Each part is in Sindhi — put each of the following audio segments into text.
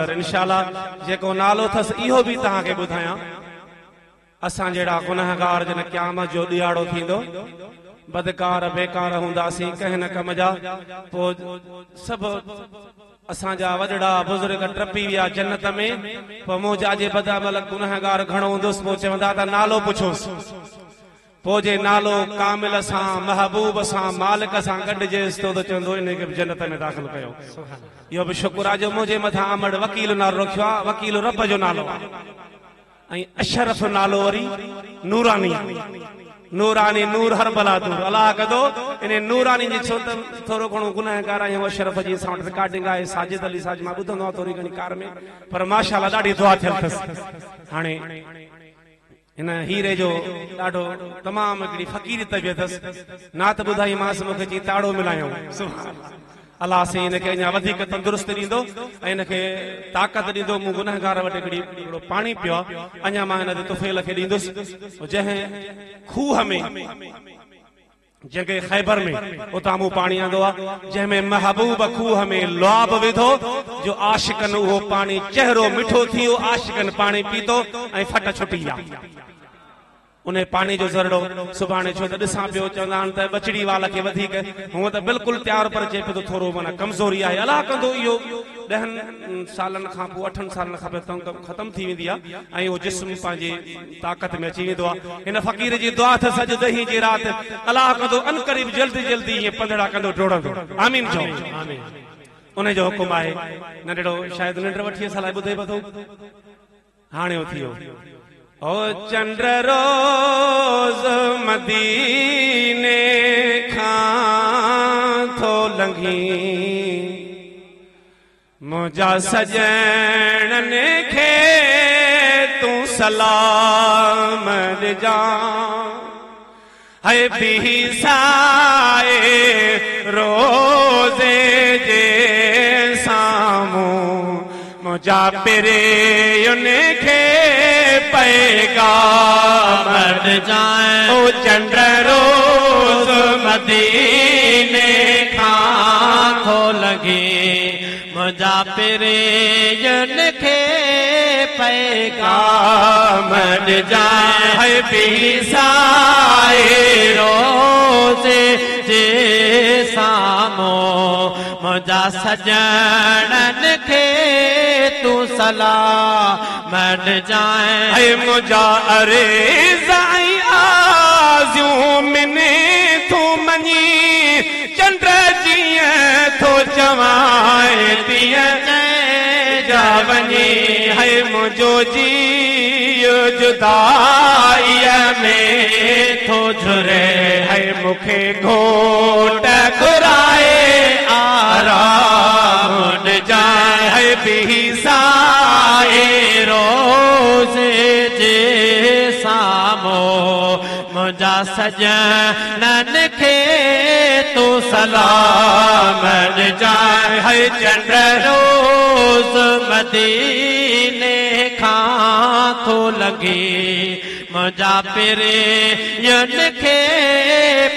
انشاء الله جيڪو نالو اٿس اهو به توهان کي ٻڌايان. اسان جهڙا گنهگار جڏهن قيامت جو ڏيهاڙو ٿيندو، بدڪار بيڪار هونداسين ڪنهن نه ڪم جا، پوء سڀ اسان جا وڏڙا بزرگ ٽپي ويا جنت ۾، پوء منهنجا جي بدعمل گنهگار گهڻو هوندس، پوء چوندا ته نالو پڇوس. پوء جي نالو ڪامل سان، محبوب سان، مالڪ سان ڳنڍجيس ٿو ته چوندو انهي کي به جنت ۾ داخل ڪيو. اهو به شڪر آهي جو منهنجي مٿان امڙ وڪيل نالو رکيو آهي، وڪيل رب جو نالو آهي ۽ اشرف نالو وري نوراني آهي. نوراني نور هر بلا دور. الله ڪندو انهي نوراني جي ڇو ته ٿورو گهڻو گنهگار آهيون اشرف جي اسان وٽ رڪارڊنگ آهي ساجد علي ساج مان ٻڌندو آهيان ٿوري گهڻي ڪار ۾ پر ماشاءالله ڏاڍي دعا ٿيل اٿس. هاڻي هن هيري جو ڏاڍو تمام هڪڙي فقيري طبيعت هئس. نعت ٻڌائي مانس مون کي چئي تاڙو ملايائون. سبحان الله. الله سائين هن کي اڃا وڌيڪ تندرستي ڏيندو ۽ هن کي طاقت ڏيندو. مون گنهگار وٽ هڪڙي هڪڙو پاڻي پيو آ اڃا مان هن تي طفيل کي ڏيندس جنهن کوهه ۾. جنگ خيبر ۾ اتان مون پاڻي آندو آ، جنهن ۾ محبوب کوهه ۾ لعاب وڌو، جو عاشقن اهو پاڻي چهرو مٺو ٿي ويو، عاشقن پاڻي پيتو ۽ ڦٽ ڇٽي ويا. انهي پاڻي جو ذرڙو سڀاڻي ڇو ته ڏسان پيو، چوندا آهن ته ٻچڙي وال کي وڌيڪ هونء ته بلڪل تيار پر چئي پيو ته ٿورو معنيٰ ڪمزوري آهي، الله ڪندو اهو ڏهن سالن کان پوء اٺن سالن کان پوء ختم ٿي ويندي آ ۽ اهو جسم پنهنجي طاقت ۾ اچي ويندو آ. هن فقير جي دعا اٿس اڄ ڏهين جي رات الله ڪندو عنقريب جلدي جلدي ائين پنڌڙا ڪندو ڊوڙندو. آمين چئو. انهي جو حڪم آهي. ننڍڙو شايد ننڊ وٺي اس الائي ٻڌي به اٿو. هاڻي اٿي ويو. او چنڊ روز مديني کان ٿو لنگهين. منهنجا سڄڻن کي تون سلام ڏجان، هي بيهي سائي روضي جي سامهون، منهنجا پرين کي پيغام ڏجان. او چنڊ روز مديني کان ٿو لنگهين، منهنجا پرين کي پيغام ڏجان. هي بيهي سائي روضي جي سامهون، منهنجا سڄڻن کي تون سلام ڏجانء. هي منهنجا عرض ۽ آزيون منٿون مڃي، چنڊ جيئن ٿو چوانء تيئن چئجا وڃي. هي منهنجو جيء جدائيء ۾ ٿو جهري، هي مون کي گهوٽ گهرائي آرام ڏجانء. هي بيهي سائي روضي جي سامهون، منهنجا سڄڻن کي تون سلام ڏجانء. هي چنڊ روز مديني کان ٿو لنگهين، منهنجا پرين کي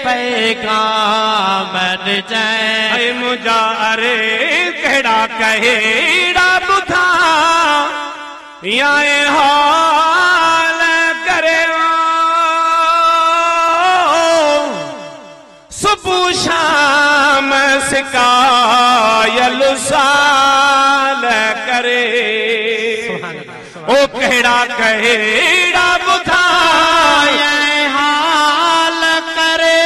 پيغام ڏجانء. هي منهنجا اري ڪهڙا ڪهڙا ٻڌان يا حال ڪري، صبح شام سڪايل سال ڪري. او ڪهڙا ڪهڙا ٻڌان حال ڪري،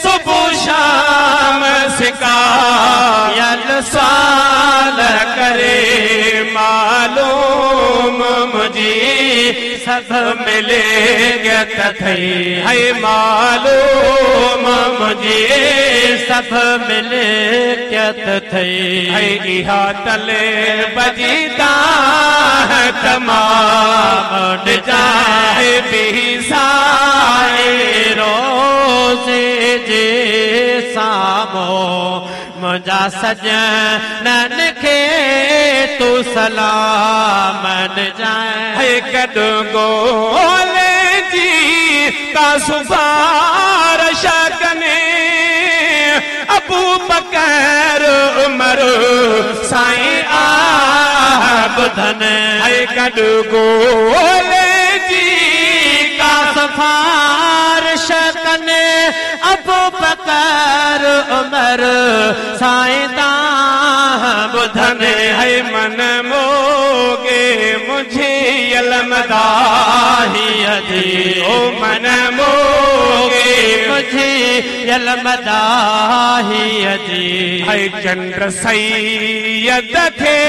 صبح شام سڪايل سال ڪري. معلوم منهنجي سڀ ملڪيت اٿئي، هي معلوم منهنجي سڀ ملڪيت اٿئي. هي اها طلب جي دانهن تمام ڏجانء. بيهي سائي روضي جي سامهون، منهنجا سڄڻن کي تون سلام ڏجانء. هي گڏ ڳولي جي ڪا سفارش ڪني، ابو بڪر عمر سائين آه ٻڌن هي گڏ گولي جي ڪا سفارش ڪن ابو بڪر عمر سائين دان ٻڌن هي من موڳي منهنجي المداهي جي او من موڳي منهنجي المداهي جي هي چنڊ سيد کي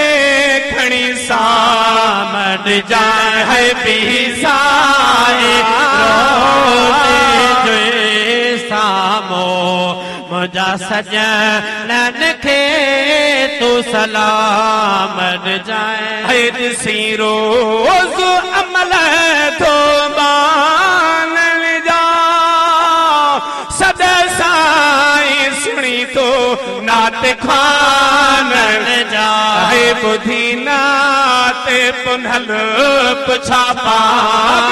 کڻي سام ڏجانءِ هي پيسائي روزي جي سامهون منهنجا سڄڻن کي تون سلام ڏجانءِ هي ڏسي روز عمل ٿو ٻانهن جا سڏ سائين سڻي ٿو نعت خوانن جا هي ٻڌي نعت پنهل پڇا پاڻ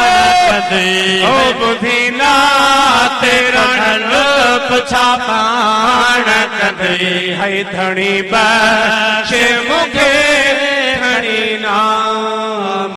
ڪندي او ٻڌي نعت رڻ پڇا پاڻ ڪندي هي ڌڻي بخش مون کي